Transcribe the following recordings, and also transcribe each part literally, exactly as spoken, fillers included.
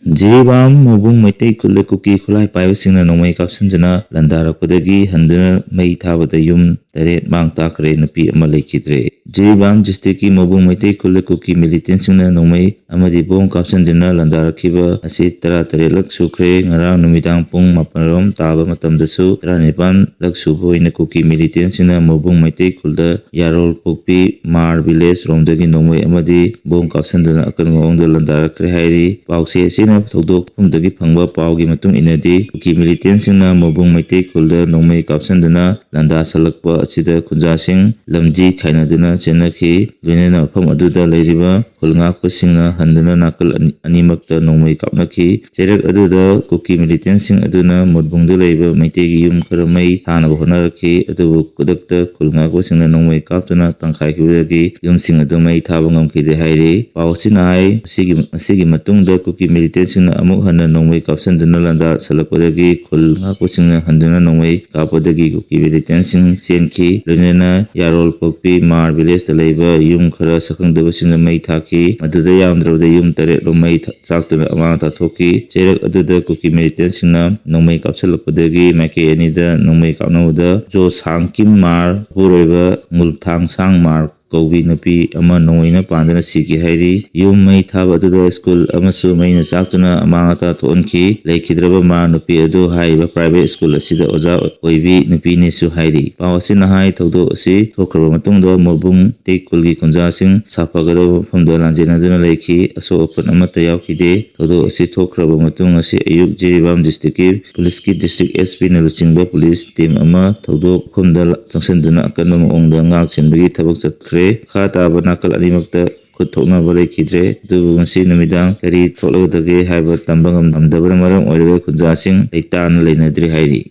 ꯖꯤꯔꯤꯕꯥꯝ ꯃꯣꯕꯨꯡ ꯃꯩꯇꯩ ꯈꯨꯜꯗ ꯀꯨꯀꯤ ꯈꯨꯠꯂꯥꯏ ꯄꯥꯏꯕꯁꯤꯡꯅ ꯅꯣꯡꯃꯩ ꯀꯥꯞꯁꯤꯟꯗꯨꯅ ꯂꯥꯟꯗꯥꯔꯛꯄꯗꯒꯤ ꯍꯟꯗꯨꯅ ꯃꯩ ꯊꯥꯕꯗ ꯌꯨꯝ ꯇꯔꯦꯠ ꯃꯥꯡ ꯇꯥꯛꯈ꯭ꯔꯦ, ꯅꯨꯄꯤ ꯑꯃ ꯂꯩꯈꯤꯗ꯭ꯔꯦ꯫ ꯖꯤꯔꯤꯕꯥꯝ ꯗꯤꯁꯇ꯭ꯔꯤꯛꯀꯤ ꯃꯣꯕꯨꯡ ꯃꯩꯇꯩ ꯈꯨꯜꯗ ꯀꯨꯀꯤ ꯃꯤꯂꯤꯇꯦꯟꯁꯤꯡꯅ ꯅꯣꯡꯃꯩ ꯑꯃꯗꯤ ꯕꯣꯝ ꯀꯥꯞꯁꯤꯟꯗꯨꯅ ꯂꯥꯟꯗꯥꯔꯛꯈꯤꯕ ꯑꯁꯤ ꯇꯔꯥꯇꯔꯦꯠꯂꯛ ꯁꯨꯈ꯭ꯔꯦ꯫ ꯉꯔꯥꯡ ꯅꯨꯃꯤꯗꯥꯡ ꯄꯨꯡ ꯃꯥꯄꯟ ꯔꯣꯝ ꯇꯥꯕ ꯃꯇꯝꯗꯁꯨ ꯇꯔꯥꯅꯤꯄꯥꯟꯂꯛ ꯁꯨꯕ ꯑꯣꯏꯅ ꯀꯨꯀꯤ ꯃꯤꯂꯤꯇꯦꯟꯁꯤꯡꯅ ꯃꯣꯕꯨꯡ ꯃꯩꯇꯩ ꯈꯨꯜꯗ ꯌꯥꯔꯣꯜ ꯄꯣꯛꯄꯤ ꯃꯥꯔ ꯚꯤꯂꯦꯖ ꯔꯣꯝꯗꯒꯤ ꯅꯣꯡꯃꯩ ꯑꯃꯗꯤ ꯕꯣꯝ ꯀꯥꯞꯁꯤꯟꯗꯨꯅ ꯑꯀꯟꯕ ꯃꯑꯣꯡꯗ ꯂꯥꯟꯗꯥꯔꯛꯈ꯭ꯔꯦ ꯍꯥꯏꯔꯤ꯫ ꯄꯥꯎꯆꯦ ꯑꯁꯤꯅ ꯊꯧꯗꯣꯛ ꯃꯐꯝꯗꯒꯤ ꯐꯪꯕ ꯄꯥꯎꯒꯤ ꯃꯇꯨꯡ ꯏꯟꯅꯗꯤ, ꯀꯨꯀꯤ ꯃꯤꯂꯤꯇꯦꯟꯁꯤꯡꯅ ꯃꯣꯕꯨꯡ ꯃꯩꯇꯩ ꯈꯨꯜꯗ ꯅꯣꯡꯃꯩ ꯀꯥꯞꯁꯤꯟꯗꯨꯅ ꯂꯥꯟꯗꯥꯁꯜꯂꯛꯄ ꯑꯁꯤꯗ ꯈꯨꯟꯖꯥꯁꯤꯡ ꯂꯝꯖꯤ ꯈꯥꯏꯅꯗꯨꯅ ꯆꯦꯟꯅꯈꯤ꯫ ꯂꯣꯏꯅꯅ ꯃꯐꯝ ꯑꯗꯨꯗ ꯂꯩꯔꯤꯕ ꯈꯨꯜ ꯉꯥꯛꯄꯁꯤꯡꯅ ꯍꯟꯗꯨꯅ ꯅꯥꯀꯜ ꯑꯅꯤ-, ꯑꯅꯤꯃꯛꯇ ꯅꯣꯡꯃꯩ ꯀꯥꯞꯅꯈꯤ꯫ ꯆꯩꯔꯛ ꯑꯗꯨꯗ ꯀꯨꯀꯤ ꯃꯤꯂꯤꯇꯦꯟꯁꯤꯡ ꯑꯗꯨꯅ ꯃꯣꯠꯕꯨꯡꯗ ꯂꯩꯕ ꯃꯩꯇꯩꯒꯤ ꯌꯨꯝ ꯈꯔ ꯃꯩ ꯊꯥꯅꯕ ꯍꯣꯠꯅꯔꯛꯈꯤ, ꯑꯗꯨꯕꯨ ꯈꯨꯗꯛꯇ ꯈꯨꯜ ꯉꯥꯛꯄꯁꯤꯡꯅ ꯅꯣꯡꯃꯩ ꯀꯥꯞꯇꯨꯅ ꯇꯪꯈꯥꯏꯈꯤꯕꯗꯒꯤ ꯌꯨꯝꯁꯤꯡ ꯑꯗꯨ ꯃꯩ ꯊꯥꯕ ꯉꯝꯈꯤꯗꯦ ꯍꯥꯏꯔꯤ꯫ ꯄꯥꯎ ꯑꯁꯤꯅ ꯍꯥꯏ, ꯃꯁꯤꯒꯤ, ꯃꯁꯤꯒꯤ ꯃꯇꯨꯡꯗ ꯀꯨꯀꯤ ꯃꯤꯂꯤꯇꯦꯟꯁꯤꯡꯅ ꯑꯃꯨꯛ ꯍꯟꯅ ꯅꯣꯡꯃꯩ ꯀꯥꯞꯁꯤꯟꯗꯨꯅ ꯂꯥꯟꯗꯥꯁꯜꯂꯛꯄꯗꯒꯤ ꯈꯨꯜ ꯉꯥꯛꯄꯁꯤꯡꯅ ꯍꯟꯗꯨꯅ ꯅꯣꯡꯃꯩ ꯀꯥꯞꯄꯗꯒꯤ ꯀꯨꯀꯤ ꯃꯤꯂꯤꯇꯦꯟꯁꯤꯡ ꯆꯦꯟꯈꯤ꯫ ꯂꯣꯏꯅꯅ ꯌꯥꯔꯣꯜ ꯄꯣꯛꯄꯤ ꯃꯥꯔ ꯚꯤꯂꯦꯖꯇ ꯂꯩꯕ ꯌꯨꯝ ꯈꯔ ꯁꯛꯈꯪꯗꯕꯁꯤꯡꯅ ꯃꯩ ꯊꯥꯈꯤ꯫ ꯃꯗꯨꯗ ꯌꯥꯝꯗ꯭ꯔꯕꯗ ꯌꯨꯝ ꯇꯔꯦꯠ ꯔꯣꯝ ꯃꯩ ꯊ-, ꯆꯥꯛꯇꯨꯅ ꯑꯃꯥꯡ ꯑꯇꯥ ꯊꯣꯛꯈꯤ꯫ ꯆꯩꯔꯛ ꯑꯗꯨꯗ ꯀꯨꯀꯤ ꯃꯤꯂꯤꯇꯦꯟꯁꯤꯡꯅ ꯅꯣꯡꯃꯩ ꯀꯥꯞꯁꯤꯜꯂꯛꯄꯗꯒꯤ ꯃꯥꯏꯀꯩ ꯑꯅꯤꯗ ꯅꯣꯡꯃꯩ ꯀꯥꯞꯅꯕꯗ ꯖꯣ ꯁꯥꯡꯀꯤꯝ ꯃꯥꯔ, ꯃꯄꯨꯔꯣꯏꯕ ꯃꯨꯜꯊꯥꯡꯁꯥꯡ ꯃꯥꯔ ꯀꯧꯕꯤ ꯅꯨꯄꯤ ꯑꯃ ꯅꯣꯡꯃꯩꯅ ꯄꯥꯟꯗꯨꯅ ꯁꯤꯈꯤ ꯍꯥꯏꯔꯤ꯫ ꯌꯨꯝ ꯃꯩ ꯊꯥꯕ ꯑꯗꯨꯗ ꯁ꯭ꯀꯨꯜ ꯑꯃꯁꯨ ꯃꯩꯅ ꯆꯥꯛꯇꯨꯅ ꯑꯃꯥꯡ ꯑꯇꯥ ꯊꯣꯛꯍꯟꯈꯤ꯫ ꯂꯩꯈꯤꯗ꯭ꯔꯕ ꯃꯥ ꯅꯨꯄꯤ ꯑꯗꯨ ꯍꯥꯏꯔꯤꯕ ꯄ꯭ꯔꯥꯏꯚꯦꯠ ꯁ꯭ꯀꯨꯜ ꯑꯁꯤꯗ ꯑꯣꯖꯥ ꯑꯣꯏꯕꯤ ꯅꯨꯄꯤꯅꯤꯁꯨ ꯍꯥꯏꯔꯤ꯫ ꯄꯥꯎ ꯑꯁꯤꯅ ꯍꯥꯏ, ꯊꯧꯗꯣꯛ ꯑꯁꯤ ꯊꯣꯛꯈ꯭ꯔꯕ ꯃꯇꯨꯡꯗ ꯃꯣꯕꯨꯡ ꯇꯦꯛ ꯈꯨꯜꯒꯤ ꯈꯨꯟꯖꯥꯁꯤꯡ ꯁꯥꯐꯒꯗꯕ ꯃꯐꯝꯗ ꯂꯥꯟꯖꯦꯟꯅꯗꯨꯅ ꯂꯩꯈꯤ꯫ ꯑꯁꯣꯛ ꯑꯄꯟ ꯑꯃꯠꯇ ꯌꯥꯎꯈꯤꯗꯦ꯫ ꯊꯧꯗꯣꯛ ꯑꯁꯤ ꯊꯣꯛꯈ꯭ꯔꯕ ꯃꯇꯨꯡ ꯉꯁꯤ ꯑꯌꯨꯛ ꯖꯤꯔꯤꯕꯥꯝ ꯗꯤꯁꯇ꯭ꯔꯤꯛꯀꯤ ꯄꯨꯂꯤꯁꯀꯤ ꯗꯤꯁꯇ꯭ꯔꯤꯛ ꯑꯦꯁ ꯄꯤꯅ ꯂꯨꯆꯤꯡꯕ ꯄꯨꯂꯤꯁ ꯇꯤꯝ ꯑꯃ ꯊꯧꯗꯣꯛ ꯃꯐꯝꯗ ꯆꯪꯁꯤꯟꯗꯨꯅ ꯑꯀꯟꯕ ꯃꯑꯣꯡꯗ ꯉꯥꯛ ꯁꯦꯟꯕꯒꯤ ꯊꯕꯛ ꯆꯠꯈ꯭ꯔꯦ꯫ ꯃꯈꯥ ꯇꯥꯕ ꯅꯥꯀꯜ ꯑꯅꯤꯃꯛꯇ ꯈꯨꯠ ꯊꯣꯛꯅꯕ ꯂꯩꯈꯤꯗ꯭ꯔꯦ꯫ ꯑꯗꯨꯕꯨ ꯉꯁꯤ ꯅꯨꯃꯤꯗꯥꯡ ꯀꯔꯤ ꯊꯣꯛꯂꯒꯗꯒꯦ ꯍꯥꯏꯕ ꯇꯝꯕ ꯉꯝꯗꯕꯅ ꯃꯔꯝ ꯑꯣꯏꯔꯒ ꯈꯨꯟꯖꯥꯁꯤꯡ ꯂꯩꯇꯥꯅ ꯂꯩꯅꯗ꯭ꯔꯤ ꯍꯥꯏꯔꯤ꯫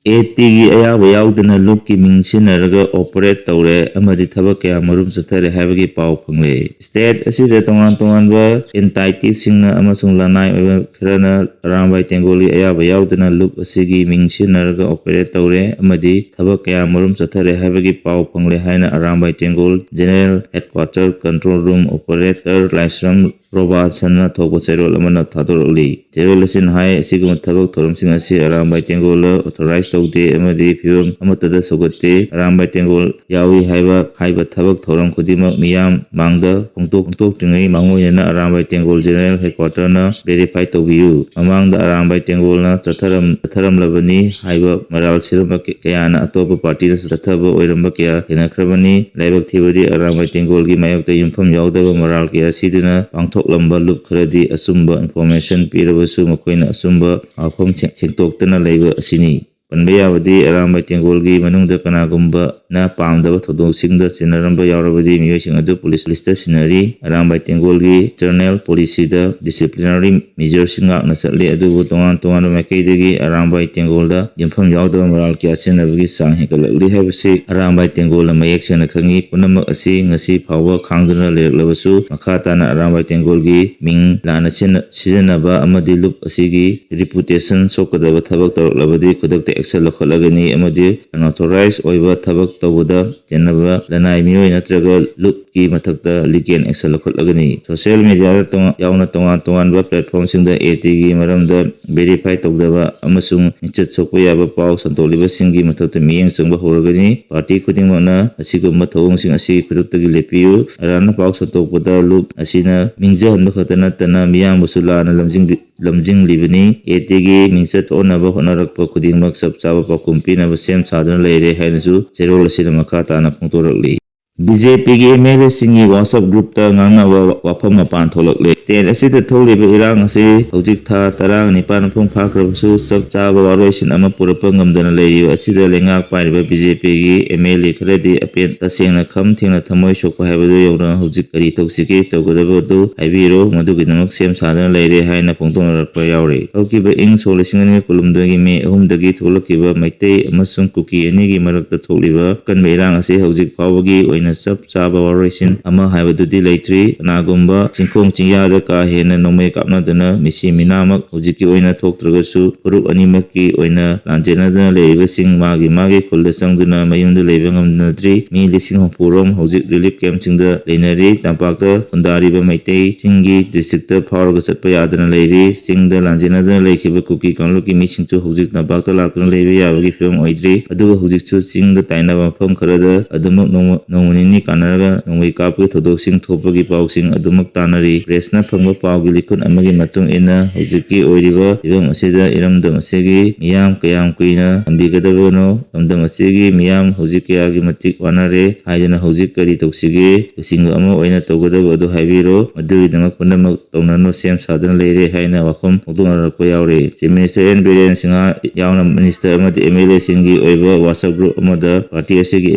ꯑꯦ ꯇꯤꯒꯤ ꯑꯌꯥꯕ ꯌꯥꯎꯗꯅ ꯂꯨꯞꯀꯤ ꯃꯤꯡ ꯁꯤꯖꯤꯟꯅꯔꯒ ꯑꯣꯄꯔꯦꯠ ꯇꯧꯔꯦ ꯑꯃꯗꯤ ꯊꯕꯛ ꯀꯌꯥ ꯃꯔꯨꯝ ꯆꯠꯊꯔꯦ ꯍꯥꯏꯕꯒꯤ ꯄꯥꯎ ꯐꯪꯂꯦ꯫ ꯁ꯭ꯇꯦꯠ ꯑꯁꯤꯗ ꯇꯣꯉꯥꯟ ꯇꯣꯉꯥꯟꯕ ꯑꯦꯟꯇꯥꯏꯇꯤꯁꯁꯤꯡꯅ ꯑꯃꯁꯨꯡ ꯂꯅꯥꯏ ꯑꯣꯏꯕ ꯈꯔꯅ ꯑꯔꯥꯝꯕꯥꯏ ꯇꯦꯡꯒꯣꯜꯒꯤ ꯑꯌꯥꯕ ꯌꯥꯎꯗꯅ ꯂꯨꯞ ꯑꯁꯤꯒꯤ ꯃꯤꯡ ꯁꯤꯖꯤꯟꯅꯔꯒ ꯑꯣꯄꯔꯦꯠ ꯇꯧꯔꯦ ꯑꯃꯗꯤ ꯊꯕꯛ ꯀꯌꯥ ꯃꯔꯨꯝ ꯆꯠꯊꯔꯦ ꯍꯥꯏꯕꯒꯤ ꯄꯥꯎ ꯐꯪꯂꯦ ꯍꯥꯏꯅ Arambai Tenggol general headquarter control room operator Laishram ꯄ꯭ꯔꯣꯕꯥꯁꯟꯅ ꯊꯣꯛꯄ ꯆꯦꯔꯣꯜ ꯑꯃꯅ ꯊꯥꯗꯣꯔꯛꯂꯤ꯫ ꯆꯦꯔꯣꯜ ꯑꯁꯤꯅ ꯍꯥꯏ, ꯑꯁꯤꯒꯨꯝꯕ ꯊꯕꯛ ꯊꯧꯔꯝꯁꯤꯡ ꯑꯁꯤ ꯑꯔꯥꯝꯕꯥꯏ ꯇꯦꯡꯒꯣꯜꯗ ꯑꯣꯊꯣꯔꯥꯏꯖ ꯇꯧꯗꯦ ꯑꯃꯗꯤ ꯐꯤꯕꯝ ꯑꯃꯠꯇꯗ ꯁꯧꯒꯠꯇꯦ꯫ ꯑꯔꯥꯝꯕꯥꯏ ꯇꯦꯡꯒꯣꯜ ꯌꯥꯎꯏ ꯍꯥꯏꯕ ꯍꯥꯏꯕ ꯊꯕꯛ ꯊꯧꯔꯝ ꯈꯨꯗꯤꯡꯃꯛ ꯃꯤꯌꯥꯝ ꯃꯥꯡꯗ ꯐꯣꯡꯗꯣꯛ ꯐꯣꯡꯗꯣꯛꯇ꯭ꯔꯤꯉꯩ ꯃꯥꯡꯑꯣꯏꯅꯅ ꯑꯔꯥꯝꯕꯥꯏ ꯇꯦꯡꯒꯣꯜ ꯖꯦꯅꯔꯦꯜ ꯍꯦꯗꯀ꯭ꯋꯥꯇꯔꯅ ꯚꯦꯔꯤꯐꯥꯏ ꯇꯧꯕꯤꯌꯨ꯫ ꯃꯃꯥꯡꯗ ꯑꯔꯥꯝꯕꯥꯏ ꯇꯦꯡꯒꯣꯜꯅ ꯆꯠꯊꯔꯝ ꯆꯠꯊꯔꯝꯂꯕꯅꯤ ꯍꯥꯏꯕ ꯃꯔꯥꯜ ꯁꯤꯔꯝꯕ ꯀꯌꯥꯅ ꯑꯇꯣꯞꯄ ꯄꯥꯔꯇꯤꯅ ꯆꯠꯊꯕ ꯑꯣꯏꯔꯝꯕ ꯀꯌꯥ ꯊꯦꯡꯅꯈ꯭ꯔꯕꯅꯤ꯫ ꯂꯥꯏꯕꯛ ꯊꯤꯕꯗꯤ ꯑꯔꯥꯝꯕꯥꯏ ꯇꯦꯡꯒꯣꯜꯒꯤ ꯃꯥꯌꯣꯛꯇ ꯌꯨꯝꯐꯝ ꯌꯥꯎꯗꯕ ꯃꯔꯥꯜ ꯀꯌꯥ ꯁꯤꯗꯨꯅ ꯄꯥꯡꯊꯣꯛꯂꯝꯕ ꯂꯨꯞ ꯈꯔꯗꯤ ꯑꯆꯨꯝꯕ ꯏꯟꯐꯣꯔꯃꯦꯁꯟ ꯄꯤꯔꯕꯁꯨ ꯃꯈꯣꯏꯅ ꯑꯆꯨꯝꯕ ꯋꯥꯐꯝ ꯁꯦꯡ- ꯁꯦꯡꯗꯣꯛꯇꯅ ꯂꯩꯕ ꯑꯁꯤꯅꯤ꯫ ꯄꯟꯕ ꯌꯥꯕꯗꯤ ꯑꯔꯥꯝꯕꯥꯏ ꯇꯦꯡꯒꯣꯜꯒꯤ ꯃꯅꯨꯡꯗ ꯀꯅꯥꯒꯨꯝꯕꯅ ꯄꯥꯝꯗꯕ ꯊꯧꯗꯣꯛꯁꯤꯡꯗ ꯆꯦꯟꯅꯔꯝꯕ ꯌꯥꯎꯔꯕꯗꯤ ꯃꯤꯑꯣꯏꯁꯤꯡ ꯑꯗꯨ ꯄꯨꯂꯤꯁ ꯂꯤꯁꯇ ꯁꯤꯟꯅꯔꯤ꯫ ꯑꯔꯥꯝꯕꯥꯏ ꯇꯦꯡꯒꯣꯜꯒꯤ ꯏꯟꯇꯔꯅꯦꯜ ꯄꯣꯂꯤꯁꯤꯗ ꯗꯤꯁꯤꯄ꯭ꯂꯤꯅꯔꯤ ꯃꯤꯖꯔꯁꯤꯡ ꯉꯥꯛꯅ ꯆꯠꯂꯤ, ꯑꯗꯨꯕꯨ ꯇꯣꯉꯥꯟ ꯇꯣꯉꯥꯟꯕ ꯃꯥꯏꯀꯩꯗꯒꯤ ꯑꯔꯥꯝꯕꯥꯏ ꯇꯦꯡꯒꯣꯜꯗ ꯌꯨꯝꯐꯝ ꯌꯥꯎꯗꯕ ꯃꯔꯥꯜ ꯀꯌꯥ ꯆꯦꯟꯅꯕꯒꯤ ꯆꯥꯡ ꯍꯦꯟꯒꯠꯂꯛꯂꯤ ꯍꯥꯏꯕꯁꯤ ꯑꯔꯥꯝꯕꯥꯏ ꯇꯦꯡꯒꯣꯜꯅ ꯃꯌꯦꯛ ꯁꯦꯡꯅ ꯈꯪꯏ꯫ ꯄꯨꯝꯅꯃꯛ ꯑꯁꯤ ꯉꯁꯤ ꯐꯥꯎꯕ ꯈꯥꯡꯗꯨꯅ ꯂꯩꯔꯛꯂꯕꯁꯨ ꯃꯈꯥ ꯇꯥꯅ ꯑꯔꯥꯝꯕꯥꯏ ꯇꯦꯡꯒꯣꯜꯒꯤ ꯃꯤꯡ ꯂꯥꯟꯅ ꯁꯤꯖꯤꯟꯅ- ꯁꯤꯖꯤꯟꯅꯕ ꯑꯃꯗꯤ ꯂꯨꯞ ꯑꯁꯤꯒꯤ ꯔꯤꯄꯨꯇꯦꯁꯟ ꯁꯣꯛꯀꯗꯕ ꯊꯕꯛ ꯇꯧꯔꯛꯂꯕꯗꯤ ꯈꯨꯗꯛꯇ ꯑꯦꯛꯁꯟ ꯂꯧꯈꯠꯂꯒꯅꯤ ꯑꯃꯗꯤ ꯑꯟꯑꯣꯊꯣꯔꯥꯏꯖ ꯑꯣꯏꯕ ꯊꯕꯛ ꯇꯧꯕꯗ ꯆꯦꯟꯅꯕ ꯂꯅꯥꯏ ꯃꯤꯑꯣꯏ ꯅꯠꯇ꯭ꯔꯒ ꯂꯨꯞꯀꯤ ꯃꯊꯛꯇ ꯂꯤꯒꯦꯜ ꯑꯦꯛꯁꯟ ꯂꯧꯈꯠꯂꯒꯅꯤ꯫ ꯁꯣꯁꯤꯌꯦꯜ ꯃꯤꯗꯤꯌꯥꯗ ꯇꯣꯉꯥꯟ- ꯌꯥꯎꯅ ꯇꯣꯉꯥꯟ ꯇꯣꯉꯥꯟꯕ ꯄ꯭ꯂꯦꯠꯐꯣꯝꯁꯤꯡꯗ ꯑꯦ ꯇꯤꯒꯤ ꯃꯔꯝꯗ ꯚꯦꯔꯤꯐꯥꯏ ꯇꯧꯗꯕ ꯑꯃꯁꯨꯡ ꯃꯤꯡꯆꯠ ꯁꯣꯛꯄ ꯌꯥꯕ ꯄꯥꯎ ꯁꯟꯗꯣꯛꯂꯤꯕꯁꯤꯡꯒꯤ ꯃꯊꯛꯇ ꯃꯤꯠꯌꯦꯡ ꯆꯪꯕ ꯍꯧꯔꯒꯅꯤ꯫ ꯄꯥꯔꯇꯤ ꯈꯨꯗꯤꯡꯃꯛꯅ ꯑꯁꯤꯒꯨꯝꯕ ꯊꯧꯑꯣꯡꯁꯤꯡ ꯑꯁꯤ ꯈꯨꯗꯛꯇꯒꯤ ꯂꯦꯞꯄꯤꯌꯨ꯫ ꯑꯔꯥꯟꯕ ꯄꯥꯎ ꯁꯟꯗꯣꯛꯄꯗ ꯂꯨꯞ ꯑꯁꯤꯅ ꯃꯤꯡꯖꯍꯟꯕ ꯈꯛꯇ ꯅꯠꯇꯅ ꯃꯤꯌꯥꯝꯕꯨꯁꯨ ꯂꯥꯟꯅ ꯂꯝꯖꯤꯡꯕꯤ- ꯂꯝꯖꯤꯡꯂꯤꯕꯅꯤ꯫ ꯑꯦ ꯇꯤꯒꯤ ꯃꯤꯡꯆꯠ ꯑꯣꯟꯅꯕ ꯍꯣꯠꯅꯔꯛꯄ ꯈꯨꯗꯤꯡꯃꯛ ꯆꯞ ꯆꯥꯕ ꯄꯥꯎꯈꯨꯝ ꯄꯤꯅꯕ ꯁꯦꯝ ꯁꯥꯗꯨꯅ ꯂꯩꯔꯦ ꯍꯥꯏꯅꯁꯨ ꯆꯦꯔꯣꯜ ꯑꯁꯤꯗ ꯃꯈꯥ ꯇꯥꯅ ꯐꯣꯡꯗꯣꯔꯛꯂꯤ꯫ ꯕꯤ ꯖꯦ ꯄꯤꯒꯤ ꯑꯦꯝ ꯑꯦꯜ ꯑꯦꯁꯤꯡꯒꯤ WhatsApp ꯒ꯭ꯔꯨꯞꯇ ꯉꯥꯡꯅꯕ ꯋꯥꯐꯝ ꯃꯄꯥꯟ ꯊꯣꯛꯂꯛꯂꯦ꯫ ꯁ꯭ꯇꯦꯠ ꯑꯁꯤꯗ ꯊꯣꯛꯂꯤꯕ ꯏꯔꯥꯡ ꯑꯁꯤ ꯍꯧꯖꯤꯛ ꯊꯥ ꯇꯔꯥ ꯅꯤꯄꯥꯟ ꯃꯄꯨꯡ ꯐꯥꯈ꯭ꯔꯕꯁꯨ ꯆꯞ ꯆꯥꯕ ꯋꯥꯔꯣꯏꯁꯤꯟ ꯑꯃ ꯄꯨꯔꯛꯄ ꯉꯝꯗꯅ ꯂꯩꯔꯤꯕ ꯑꯁꯤꯗ ꯂꯩꯉꯥꯛ ꯄꯥꯏꯔꯤꯕ ꯕꯤ ꯖꯦ ꯄꯤꯒꯤ ꯑꯦꯝ ꯑꯦꯜ ꯑꯦ ꯈꯔꯗꯤ ꯑꯄꯦꯟ ꯇꯁꯦꯡꯅ ꯈꯝ ꯊꯦꯡꯅ ꯊꯃꯣꯏ ꯁꯣꯛꯄ ꯍꯥꯏꯕꯗꯨ ꯌꯧꯅ ꯍꯧꯖꯤꯛ ꯀꯔꯤ ꯇꯧꯁꯤꯒꯦ ꯇꯧꯒꯗꯕꯗꯨ ꯍꯥꯏꯕꯤꯔꯣ, ꯃꯗꯨꯒꯤꯗꯃꯛ ꯁꯦꯝ ꯁꯥꯗꯨꯅ ꯂꯩꯔꯦ ꯍꯥꯏꯅ ꯐꯣꯡꯗꯣꯛꯅꯔꯛꯄ ꯌꯥꯎꯔꯤ꯫ ꯍꯧꯈꯤꯕ ꯏꯪ ꯁꯣꯛ ꯂꯤꯁꯤꯡ ꯑꯅꯤ ꯀꯨꯟꯍꯨꯝꯗꯣꯏꯒꯤ ꯃꯦ ꯑꯍꯨꯝꯗꯒꯤ ꯊꯣꯛꯂꯛꯈꯤꯕ ꯃꯩꯇꯩ ꯑꯃꯁꯨꯡ ꯀꯨꯀꯤ ꯑꯅꯤꯒꯤ ꯃꯔꯛꯇ ꯊꯣꯛꯂꯤꯕ ꯑꯀꯟꯕ ꯏꯔꯥꯡ ꯑꯁꯤ ꯍꯧꯖꯤꯛ ꯐꯥꯎꯕꯒꯤ ꯑꯣꯏꯅ ꯆꯞ ꯆꯥꯕ ꯋꯥꯔꯣꯏꯁꯤꯟ ꯑꯃ ꯍꯥꯏꯕꯗꯨꯗꯤ ꯂꯩꯇ꯭ꯔꯤ꯫ ꯀꯅꯥꯒꯨꯝꯕ ꯆꯤꯡꯈꯣꯡ ꯆꯤꯡꯌꯥ ꯀꯥ ꯍꯦꯟꯅ ꯅꯣꯡꯃꯩ ꯀꯥꯞꯅꯗꯨꯅ ꯃꯤꯁꯤ ꯃꯤꯅꯥꯃꯛ ꯍꯧꯖꯤꯛꯀꯤ ꯑꯣꯏꯅ ꯊꯣꯛꯇ꯭ꯔꯒꯁꯨ, ꯐꯨꯔꯨꯞ ꯑꯅꯤꯃꯛꯀꯤ ꯑꯣꯏꯅ ꯂꯥꯟꯖꯦꯟꯅꯗꯨꯅ ꯂꯩꯔꯤꯕꯁꯤꯡ ꯃꯥꯒꯤ ꯃꯥꯒꯤ ꯈꯨꯜꯗ ꯆꯪꯗꯨꯅ ꯃꯌꯨꯝꯗ ꯂꯩꯕ ꯉꯝꯅꯗ꯭ꯔꯤ꯫ ꯃꯤ ꯂꯤꯁꯤꯡ ꯍꯨꯝꯐꯨ ꯔꯣꯝ ꯍꯧꯖꯤꯛ ꯔꯤꯂꯤꯐ ꯀꯦꯝꯞꯁꯤꯡꯗ ꯂꯩꯅꯔꯤ꯫ ꯇꯝꯄꯥꯛꯇ ꯈꯨꯟꯗꯥꯔꯤꯕ ꯃꯩꯇꯩꯁꯤꯡꯒꯤ ꯗꯤꯁꯇ꯭ꯔꯤꯛꯇ ꯐꯥꯎꯔꯒ ꯆꯠꯄ ꯌꯥꯗꯅ ꯂꯩꯔꯤ꯫ ꯆꯤꯡꯗ ꯂꯥꯟꯖꯦꯟꯅꯗꯨꯅ ꯂꯩꯈꯤꯕ ꯀꯨꯀꯤ ꯀꯥꯡꯂꯨꯞꯀꯤ ꯃꯤꯁꯤꯡꯁꯨ ꯍꯧꯖꯤꯛ ꯇꯝꯄꯥꯛꯇ ꯂꯥꯛꯇꯨꯅ ꯂꯩꯕ ꯌꯥꯕꯒꯤ ꯐꯤꯕꯝ ꯑꯣꯏꯗ꯭ꯔꯤ꯫ ꯑꯗꯨꯒ ꯍꯧꯖꯤꯛꯁꯨ ꯆꯤꯡꯗ ꯇꯥꯏꯅꯕ ꯃꯐꯝ ꯈꯔꯗ ꯑꯗꯨꯃꯛ ꯅꯣꯡꯃ, ꯅꯣꯡꯃ ꯅꯤꯅꯤ ꯀꯥꯟꯅꯔꯒ ꯅꯣꯡꯃꯩ ꯀꯥꯞꯄꯒꯤ ꯊꯧꯗꯣꯛꯁꯤꯡ ꯊꯣꯛꯄꯒꯤ ꯄꯥꯎꯁꯤꯡ ꯑꯗꯨꯃꯛ ꯇꯥꯅꯔꯤ꯫ ꯄ꯭ꯔꯦꯁꯅ ꯐꯪꯕ ꯄꯥꯎꯒꯤ ꯂꯤꯈꯨꯟ ꯑꯃꯒꯤ ꯃꯇꯨꯡ ꯏꯟꯅ, ꯍꯧꯖꯤꯛꯀꯤ ꯑꯣꯏꯔꯤꯕ ꯐꯤꯕꯝ ꯑꯁꯤꯗ ꯏꯔꯝꯗꯝ ꯑꯁꯤꯒꯤ ꯃꯤꯌꯥꯝ ꯀꯌꯥꯝ ꯀꯨꯏꯅ ꯊꯝꯕꯤꯒꯗꯕꯅꯣ? ꯂꯝꯗꯝ ꯑꯁꯤꯒꯤ ꯃꯤꯌꯥꯝ ꯍꯧꯖꯤꯛ ꯀꯌꯥꯒꯤ ꯃꯇꯤꯛ ꯋꯥꯅꯔꯦ ꯍꯥꯏꯗꯨꯅ ꯍꯧꯖꯤꯛ ꯀꯔꯤ ꯇꯧꯁꯤꯒꯦ? ꯂꯨꯆꯤꯡꯕ ꯑꯃ ꯑꯣꯏꯅ ꯇꯧꯒꯗꯕ ꯑꯗꯨ ꯍꯥꯏꯕꯤꯔꯣ꯫ ꯃꯗꯨꯒꯤꯗꯃꯛ ꯄꯨꯝꯅꯃꯛ ꯇꯧꯅꯅꯕ ꯁꯦꯝ ꯁꯥꯗꯨꯅ ꯂꯩꯔꯦ ꯍꯥꯏꯅ ꯋꯥꯐꯝ ꯐꯣꯡꯗꯣꯛꯅꯔꯛꯄ ꯌꯥꯎꯔꯤ꯫ Chief Minister N Biren Singh ꯌꯥꯎꯅ ꯃꯤꯅꯤꯁꯇꯔ ꯑꯃꯗꯤ ꯑꯦꯝ ꯑꯦꯜ ꯑꯦꯁꯤꯡꯒꯤ ꯑꯣꯏꯕ WhatsApp group ꯑꯃꯗ ꯄꯥꯔꯇꯤ ꯑꯁꯤꯒꯤ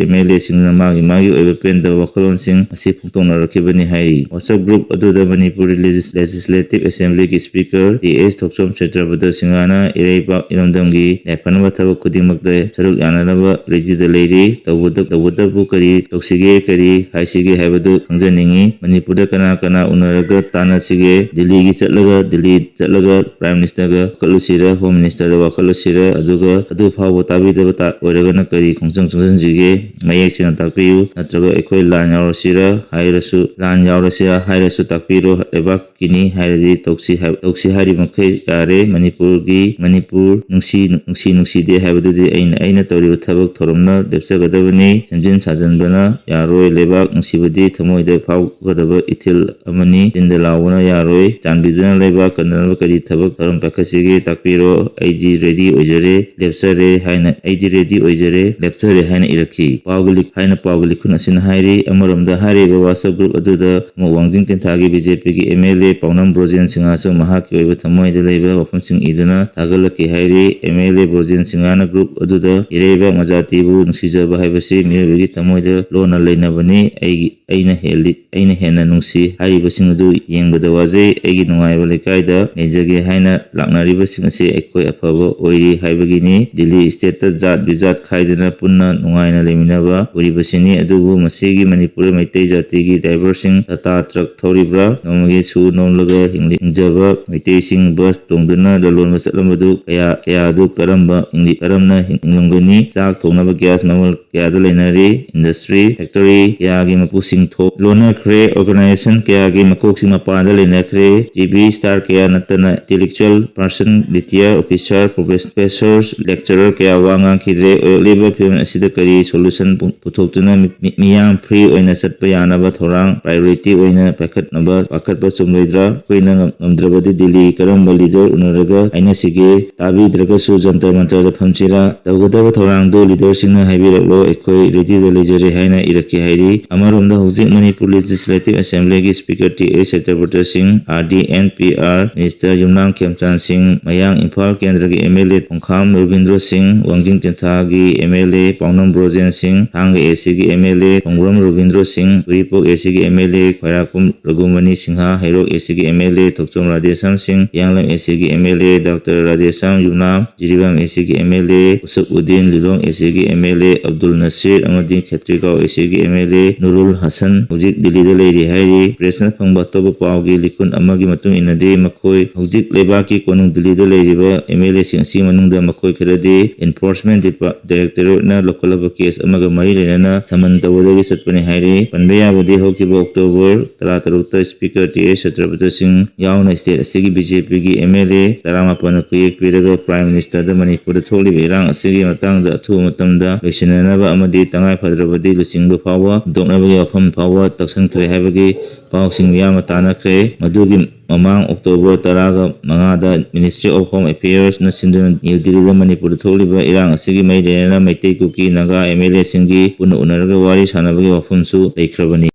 ꯑꯦꯝ ꯑꯦꯜ ꯑꯦꯁꯤꯡꯅ ꯃꯥꯒꯤ ꯃꯥꯒꯤ ꯑꯣꯏꯕ ꯄꯦꯟꯗꯕ ꯋꯥꯈꯜꯂꯣꯟꯁꯤꯡ ꯑꯁꯤ ꯐꯣꯡꯗꯣꯛꯅꯔꯛꯈꯤꯕꯅꯤ ꯍꯥꯏꯔꯤ꯫ WhatsApp group ꯑꯗꯨꯗ ꯃꯅꯤꯄꯨꯔ Legis-, Legislative Assembly ꯒꯤ Speaker ꯇꯤ ꯑꯦꯁ ꯊꯣꯛꯆꯣꯝ ꯁꯇ꯭ꯌꯕ꯭ꯔꯇ ꯁꯤꯡꯍꯅ ꯏꯔꯩꯕꯥꯛ ꯏꯔꯝꯗꯝꯒꯤ ꯌꯥꯏꯐꯅꯕ ꯊꯕꯛ ꯈꯨꯗꯤꯡꯃꯛꯇ ꯁꯔꯨꯛ ꯌꯥꯅꯅꯕ ready ꯗ ꯂꯩꯔꯤ꯫ ꯇꯧꯕꯗ-, ꯇꯧꯕꯇꯕꯨ ꯀꯔꯤ ꯇꯧꯁꯤꯒꯦ, ꯀꯔꯤ ꯍꯥꯏꯁꯤꯒꯦ ꯍꯥꯏꯕꯗꯨ ꯈꯪꯖꯅꯤꯡꯏ꯫ ꯃꯅꯤꯄꯨꯔꯗ ꯀꯅꯥ ꯀꯅꯥ ꯎꯅꯔꯒ ꯇꯥꯟꯅꯁꯤꯒꯦ? ꯗꯤꯜꯂꯤꯒꯤ ꯆꯠꯂꯒ, ꯗꯤꯜꯂꯤ ꯆꯠꯂꯒ Prime Minister ꯒ ꯋꯥꯀꯠꯂꯨꯁꯤꯔ, Home Minister ꯗ ꯋꯥꯀꯠꯂꯨꯁꯤꯔ? ꯑꯗꯨꯒ ꯑꯗꯨ ꯐꯥꯎꯕ ꯇꯥꯕꯤꯗꯕ ꯇꯥ-, ꯑꯣꯏꯔꯒꯅ ꯀꯔꯤ ꯈꯣꯡꯖꯪ ꯆꯪꯁꯤꯟꯁꯤꯒꯦ? ꯃꯌꯦꯛ ꯁꯦꯡꯅ ꯇꯥꯛꯄꯤꯌꯨ꯫ ꯅꯠꯇ꯭ꯔꯒ ꯑꯩꯈꯣꯏ ꯂꯥꯟ ꯌꯥꯎꯔꯁꯤꯔ ꯍꯥꯏꯔꯁꯨ, ꯂꯥꯟ ꯌꯥꯎꯔꯁꯤꯔ ꯍꯥꯏꯔꯁꯨ ꯇꯥꯛꯄꯤꯔꯣ꯫ ꯂꯩꯕꯥꯛꯀꯤꯅꯤ ꯍꯥꯏꯔꯗꯤ ꯇꯧꯁꯤ ꯍꯥꯏ-, ꯇꯧꯁꯤ ꯍꯥꯏꯔꯤꯕ ꯃꯈꯩ ꯌꯥꯔꯦ꯫ ꯃꯅꯤꯄꯨꯔꯒꯤ, ꯃꯅꯤꯄꯨꯔ ꯅꯨꯡꯁꯤ, ꯅꯨꯡꯁꯤ ꯅꯨꯡꯁꯤꯗꯦ ꯍꯥꯏꯕꯗꯨꯗꯤ ꯑꯩꯅ, ꯑꯩꯅ ꯇꯧꯔꯤꯕ ꯊꯕꯛ ꯊꯧꯔꯝꯅ ꯂꯦꯞꯆꯒꯗꯕꯅꯤ꯫ ꯁꯦꯝꯖꯤꯟ ꯁꯥꯖꯤꯟꯕꯅ ꯌꯥꯔꯣꯏ꯫ ꯂꯩꯕꯥꯛ ꯅꯨꯡꯁꯤꯕꯗꯤ ꯊꯃꯣꯏꯗ ꯐꯥꯎꯒꯗꯕ ꯏꯊꯤꯜ ꯑꯃꯅꯤ꯫ ꯆꯤꯟꯗ ꯂꯥꯎꯕꯅ ꯌꯥꯔꯣꯏ꯫ ꯆꯥꯟꯕꯤꯗꯨꯅ ꯂꯩꯕꯥꯛ ꯀꯟꯅꯅꯕ ꯀꯔꯤ ꯊꯕꯛ ꯊꯧꯔꯝ ꯄꯥꯏꯈꯠꯁꯤꯒꯦ ꯇꯥꯛꯄꯤꯔꯣ꯫ ꯑꯩꯗꯤ ready ꯑꯣꯏꯖꯔꯦ, ꯂꯦꯞꯆꯔꯦ ꯍꯥꯏꯅ, ꯑꯩꯗꯤ ready ꯑꯣꯏꯖꯔꯦ, ꯂꯦꯞꯆꯔꯦ ꯍꯥꯏꯅ ꯏꯔꯛꯈꯤ꯫ ꯄꯥꯎꯒꯤ ꯂꯤꯛ-, ꯍꯥꯏꯅ ꯄꯥꯎꯒꯤ ꯂꯤꯈꯨꯟ ꯑꯁꯤꯅ ꯍꯥꯏꯔꯤ꯫ ꯑꯃꯔꯣꯝꯗ ꯍꯥꯏꯔꯤꯕ WhatsApp group ꯑꯗꯨꯗ ꯑꯃꯨꯛ ꯋꯥꯡꯖꯤꯡ ꯇꯦꯟꯊꯥꯒꯤ ꯕꯤ ꯖꯦ ꯄꯤꯒꯤ ꯑꯦꯝ ꯑꯦꯜ ꯑꯦ ꯄꯥꯎꯅꯝ ꯕ꯭ꯔꯣꯖꯦꯟ ꯁꯤꯡꯍꯁꯨ ꯃꯍꯥꯛꯀꯤ ꯑꯣꯏꯕ ꯊꯃꯣꯏꯗ ꯂꯩꯕ ꯋꯥꯐꯝꯁꯤꯡ ꯏꯗꯨꯅ ꯊꯥꯒꯠꯂꯛꯈꯤ ꯍꯥꯏꯔꯤ꯫ ꯑꯦꯝ ꯑꯦꯜ ꯑꯦ ꯕ꯭ꯔꯣꯖꯦꯟ ꯁꯤꯡꯍꯅ group ꯑꯗꯨꯗ ꯏꯔꯩꯕꯥꯛ ꯃꯖꯥꯇꯤꯕꯨ ꯅꯨꯡꯁꯤꯖꯕ ꯍꯥꯏꯕꯁꯤ ꯃꯤꯑꯣꯏꯕꯒꯤ ꯊꯃꯣꯏꯗ ꯂꯣꯟꯅ ꯂꯩꯅꯕꯅꯤ꯫ ꯑꯩꯒꯤ, ꯑꯩꯅ ꯍꯦꯜꯂꯤ, ꯑꯩꯅ ꯍꯦꯟꯅ ꯅꯨꯡꯁꯤ ꯍꯥꯏꯔꯤꯕꯁꯤꯡ ꯑꯗꯨ ꯌꯦꯡꯕꯗ ꯋꯥꯖꯩ꯫ ꯑꯩꯒꯤ ꯅꯨꯡꯉꯥꯏꯕ ꯂꯩꯀꯥꯏꯗ ꯂꯩꯖꯒꯦ ꯍꯥꯏꯅ ꯂꯥꯛꯅꯔꯤꯕꯁꯤꯡ ꯑꯁꯤ ꯑꯩꯈꯣꯏ ꯑꯐꯕ ꯑꯣꯏꯔꯤ ꯍꯥꯏꯕꯒꯤꯅꯤ꯫ ꯗꯤꯜꯂꯤ state ꯇ ꯖꯥꯠ ꯕꯤꯖꯥꯠ ꯈꯥꯏꯗꯅ ꯄꯨꯟꯅ ꯅꯨꯡꯉꯥꯏꯅ ꯂꯩꯃꯤꯟꯅꯕ ꯑꯣꯏꯔꯤꯕꯁꯤꯅꯤ꯫ ꯑꯗꯨꯕꯨ ꯃꯁꯤꯒꯤ ꯃꯅꯤꯄꯨꯔ ꯃꯩꯇꯩ ꯖꯥꯇꯤꯒꯤ driver ꯁꯤꯡ ꯇꯥꯇꯥ truck ꯊꯧꯔꯤꯕ꯭ꯔꯥ? ꯅꯣꯡꯃꯒꯤ ꯁꯨ ꯅꯣꯝꯂꯒ ꯍꯤꯡꯂꯤ-, ꯍꯤꯡꯖꯕ ꯃꯩꯇꯩꯁꯤꯡ ꯕꯁ ꯇꯣꯡꯗꯨꯅ ꯂꯂꯣꯟꯕ ꯆꯠꯂꯝꯕꯗꯨ ꯀꯌꯥ, ꯀꯌꯥ ꯑꯗꯨ ꯀꯔꯝꯕ ꯍꯤꯡꯂꯤ-, ꯀꯔꯝꯅ ꯍꯤꯡ-, ꯍꯤꯡꯂꯝꯒꯅꯤ? ꯆꯥꯛ ꯊꯣꯡꯅꯕ ꯒ꯭ꯌꯥꯁ ꯃꯃꯜ ꯀꯌꯥꯗ ꯂꯩꯅꯔꯤ? ꯏꯟꯗꯁꯇ꯭ꯔꯤ, ꯐꯦꯛꯇꯔꯤ ꯀꯌꯥꯒꯤ ꯃꯄꯨꯁꯤꯡ ꯊꯣꯛ ꯂꯣꯟꯅꯈ꯭ꯔꯦ꯫ ꯑꯣꯔꯒꯅꯥꯏꯖꯦꯁꯟ ꯀꯌꯥꯒꯤ ꯃꯀꯣꯛꯁꯤꯡ ꯃꯄꯥꯟꯗ ꯂꯩꯅꯈ꯭ꯔꯦ꯫ ꯇꯤ ꯚꯤ ꯁ꯭ꯇꯥꯔ ꯀꯌꯥ ꯅꯠꯇꯅ intellectual person, ꯔꯤꯇꯤꯌꯔ officer, professor, lecturer ꯀꯌꯥ ꯋꯥ ꯉꯥꯡꯈꯤꯗ꯭ꯔꯦ꯫ ꯑꯣꯏꯔꯛꯂꯤꯕ ꯐꯤꯕꯝ ꯑꯁꯤꯗ ꯀꯔꯤ ꯁꯣꯂꯨꯁꯟ ꯄꯨ-, ꯄꯨꯊꯣꯛꯇꯨꯅ ꯃꯤ-, ꯃꯤ-, ꯃꯤꯌꯥꯝ ꯐ꯭ꯔꯤ ꯑꯣꯏꯅ ꯆꯠꯄ ꯌꯥꯅꯕ ꯊꯧꯔꯥꯡ ꯄ꯭ꯔꯥꯏꯌꯣꯔꯤꯇꯤ ꯑꯣꯏꯅ ꯄꯥꯏꯈꯠꯅꯕ ꯄꯥꯈꯠꯄ ꯆꯨꯝꯂꯣꯏꯗ꯭ꯔꯥ? ꯑꯩꯈꯣꯏꯅ ꯉꯝ-, ꯉꯝꯗ꯭ꯔꯕꯗꯤ ꯗꯤꯜꯂꯤ ꯀꯔꯝꯕ ꯂꯤꯗꯔ ꯎꯅꯔꯒ ꯍꯥꯏꯅꯁꯤꯒꯦ? ꯇꯥꯕꯤꯗ꯭ꯔꯒꯁꯨ ꯖꯟꯇꯔ ꯃꯟꯇꯔꯗ ꯐꯝꯁꯤꯔꯥ? ꯇꯧꯒꯗꯕ ꯊꯧꯔꯥꯡꯗꯨ ꯂꯤꯗꯔꯁꯤꯡꯅ ꯍꯥꯏꯕꯤꯔꯛꯂꯣ, ꯑꯩꯈꯣꯏ ꯔꯦꯗꯤꯗ ꯂꯩꯖꯔꯦ ꯍꯥꯏꯅ ꯏꯔꯛꯈꯤ ꯍꯥꯏꯔꯤ꯫ ꯑꯃꯔꯣꯝꯗ ꯍꯧꯖꯤꯛ ꯃꯅꯤꯄꯨꯔ ꯂꯦꯖꯤꯁꯂꯦꯇꯤꯚ ꯑꯦꯁꯦꯝꯕ꯭ꯂꯤꯒꯤ speaker T S Satyabrata Singh, R D N P R minister Yumnam Khemchand Singh, ꯃꯌꯥꯡ ꯏꯝꯐꯥꯜ ꯀꯦꯟꯗ꯭ꯔꯒꯤ ꯑꯦꯝ ꯑꯦꯜ ꯑꯦ ꯈꯣꯡꯈꯥꯝ ꯔꯕꯤꯟꯗ꯭ꯔꯣ ꯁꯤꯡ, ꯋꯥꯡꯖꯤꯡ ꯇꯦꯟꯊꯥꯒꯤ ꯑꯦꯝ ꯑꯦꯜ ꯑꯦ ꯄꯥꯎꯅꯝ ꯕ꯭ꯔꯣꯖꯦꯟ ꯁꯤꯡ, ꯊꯥꯡꯒ ꯑꯦ ꯁꯤꯒꯤ ꯑꯦꯝ ꯑꯦꯜ ꯑꯦ ꯈꯣꯡꯕ꯭ꯔꯝ ꯔꯕꯤꯟꯗ꯭ꯔꯣ ꯁꯤꯡ, ꯎꯔꯤꯄꯣꯛ ꯑꯦ ꯁꯤꯒꯤ ꯑꯦꯝ ꯑꯦꯜ ꯑꯦ ꯈ꯭ꯋꯥꯏꯔꯥꯛꯄꯝ ꯔꯘꯨꯃꯅꯤ ꯁꯤꯡꯍ, ꯍꯩꯔꯣꯛ ꯑꯦ ꯁꯤꯒꯤ M L A Thokchom Radheshyam Singh, Hiyanglam A ꯁꯤꯒꯤ M L A doctor Radheshyam Yumnam, Jiribam A ꯁꯤꯒꯤ M L A Usup Uddin, Lilong A ꯁꯤꯒꯤ M L A Abdul Nasir ꯑꯃꯗꯤ ꯈꯦꯇ꯭ꯔꯤꯒꯥꯎ ꯑꯦ ꯁꯤꯒꯤ M L A Nurul Hasan ꯍꯧꯖꯤꯛ ꯗꯤꯜꯂꯤꯗ ꯂꯩꯔꯤ ꯍꯥꯏꯔꯤ꯫ ꯄ꯭ꯔꯦꯁꯅ ꯐꯪꯕ ꯑꯇꯣꯞꯄ ꯄꯥꯎꯒꯤ ꯂꯤꯈꯨꯟ ꯑꯃꯒꯤ ꯃꯇꯨꯡ ꯏꯟꯅꯗꯤ, ꯃꯈꯣꯏ ꯍꯧꯖꯤꯛ ꯂꯩꯕꯥꯛꯀꯤ ꯀꯣꯅꯨꯡ ꯗꯤꯜꯂꯤꯗ ꯂꯩꯔꯤꯕ ꯑꯦꯝ ꯑꯦꯜ ꯑꯦꯁꯤꯡ ꯑꯁꯤꯒꯤ ꯃꯅꯨꯡꯗ ꯃꯈꯣꯏ ꯈꯔꯗꯤ ꯏꯟꯐꯣꯔꯁꯃꯦꯟ ꯗꯤꯄꯥ-, ꯗꯥꯏꯔꯦꯛꯇꯣꯔꯦꯠꯅ ꯂꯧꯈꯠꯂꯕ ꯀꯦꯁ ꯑꯃꯒ ꯃꯔꯤ ꯂꯩꯅꯅ ꯁꯃꯟ ꯇꯧꯕꯗꯒꯤ ꯆꯠꯄꯅꯤ ꯍꯥꯏꯔꯤ꯫ ꯄꯟꯕ ꯌꯥꯕꯗꯤ, ꯍꯧꯈꯤꯕ October ꯇꯔꯥꯇꯔꯨꯛꯇ speaker T S Satyabrata ꯁꯤꯡ ꯌꯥꯎꯅ ꯁ꯭ꯇꯦꯠ ꯑꯁꯤꯒꯤ ꯕꯤ ꯖꯦ ꯄꯤꯒꯤ ꯑꯦꯝ ꯑꯦꯜ ꯑꯦ ꯇꯔꯥꯃꯥꯄꯟꯅ ꯈꯨꯌꯦꯛ ꯄꯤꯔꯒ ꯄ꯭ꯔꯥꯏꯝ ꯃꯤꯅꯤꯁꯇꯔꯗ ꯃꯅꯤꯄꯨꯔꯗ ꯊꯣꯛꯂꯤꯕ ꯏꯔꯥꯡ ꯑꯁꯤꯒꯤ ꯃꯇꯥꯡꯗ ꯑꯊꯨꯕ ꯃꯇꯝꯗ ꯂꯣꯏꯁꯤꯟꯅꯅꯕ ꯑꯃꯗꯤ ꯇꯉꯥꯏ ꯐꯗ꯭ꯔꯕꯗꯤ ꯂꯨꯆꯤꯡꯕ ꯐꯥꯎꯕ ꯍꯨꯟꯗꯣꯛꯅꯕꯒꯤ ꯋꯥꯐꯝ ꯐꯥꯎꯕ ꯇꯛꯁꯟꯈ꯭ꯔꯦ ꯍꯥꯏꯕꯒꯤ ꯄꯥꯎꯁꯤꯡ ꯃꯤꯌꯥꯝꯅ ꯇꯥꯟꯅꯈ꯭ꯔꯦ꯫ ꯃꯗꯨꯒꯤ ꯃꯃꯥꯡ ꯑꯣꯛꯇꯣꯕꯔ ꯇꯔꯥꯒ ꯃꯉꯥꯗ ꯃꯤꯅꯤꯁꯇ꯭ꯔꯤ ꯑꯣꯐ ꯍꯣꯝ ꯑꯦꯐꯤꯌꯔꯁꯅ ꯁꯤꯟꯗꯨꯅ ꯅ꯭ꯌꯨ ꯗꯤꯜꯂꯤꯗ ꯃꯅꯤꯄꯨꯔꯗ ꯊꯣꯛꯂꯤꯕ ꯏꯔꯥꯡ ꯑꯁꯤꯒꯤ ꯃꯔꯤ ꯂꯩꯅꯅ ꯃꯩꯇꯩ, ꯀꯨꯀꯤ, ꯅꯥꯒꯥ ꯑꯦꯝ ꯑꯦꯜ ꯑꯦꯁꯤꯡꯒꯤ ꯄꯨꯟꯅ ꯎꯅꯔꯒ ꯋꯥꯔꯤ ꯁꯥꯟꯅꯕꯒꯤ ꯋꯥꯐꯝꯁꯨ ꯂꯩꯈ꯭ꯔꯕꯅꯤ꯫